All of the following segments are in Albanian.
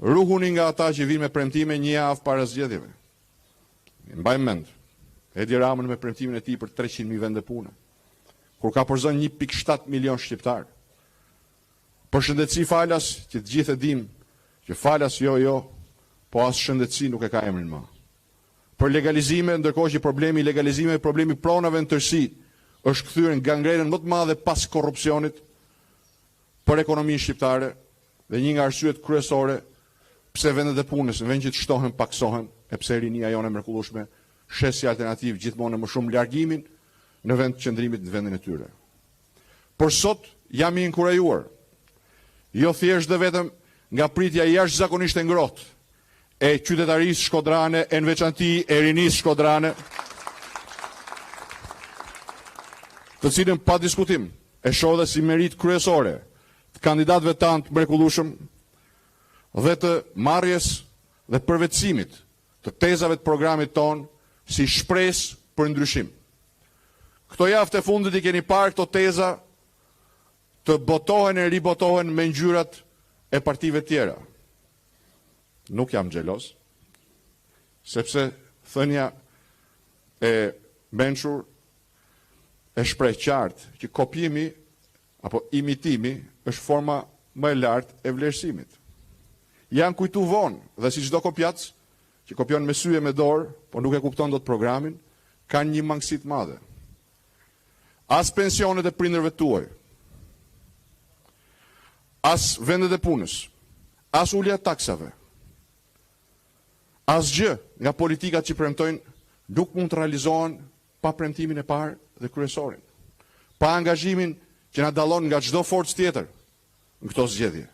Ruhuni nga ata që vijnë me premtime një javë para zgjedhjeve. E mbajmë mend Edi Ramën me premtimin e tij për 300.000 vende pune, kur ka përzënë 1.7 milion shqiptarë. Për shëndetësi falas, që të gjithë e dimë, që falas jo, jo, po as shëndetësi nuk e ka emrin më. Për legalizime, ndërkohë që problemi i legalizimeve, problemi i pronave në tërësi, është kthyer në gangrenën më të madhe pas korrupsionit për ekonominë shqiptare dhe një nga arsyet kryesore pse vendet e punës në vend që të shtohen paksohen e pse rinia jonë e mrekullueshme sheh si alternativë gjithmonë e më shumë largimin në vend të qëndrimit në vendin e tyre. Por sot jam i inkurajuar, jo thjesht dhe vetëm nga pritja jashtëzakonisht e ngrohtë e qytetarisë shkodrane e në veçanti e rinisë shkodrane, të cilën pa diskutim e shoh dhe si meritë kryesore të kandidatëve tanë të mrekullueshëm dhe të marrjes dhe përvetësimit të tezave të programit tonë si shpresë për ndryshim. Këto javë të fundit i keni parë këto teza të botohen e ribotohen me ngjyrat e partive tjera. Nuk jam xheloz, sepse thënia e mençur e shpreh qartë që kopjimi apo imitimi është forma më e lartë e vlerësimit. Janë kujtu vonë dhe si çdo kopjac që kopjon me sy e me dorë, po nuk e kupton dot programin, kanë një mangësi të madhe. As pensionet e prindërve tuaj, as vendet e punës, as ulja e taksave, asgjë nga politikat që premtojnë nuk mund të realizohen pa premtimin e parë dhe kryesorin, pa angazhimin që na dallon nga çdo forcë tjetër në këto zgjedhje.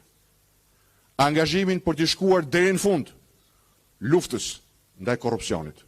Angazhimin për t'i shkuar deri në fund luftës ndaj korrupsionit.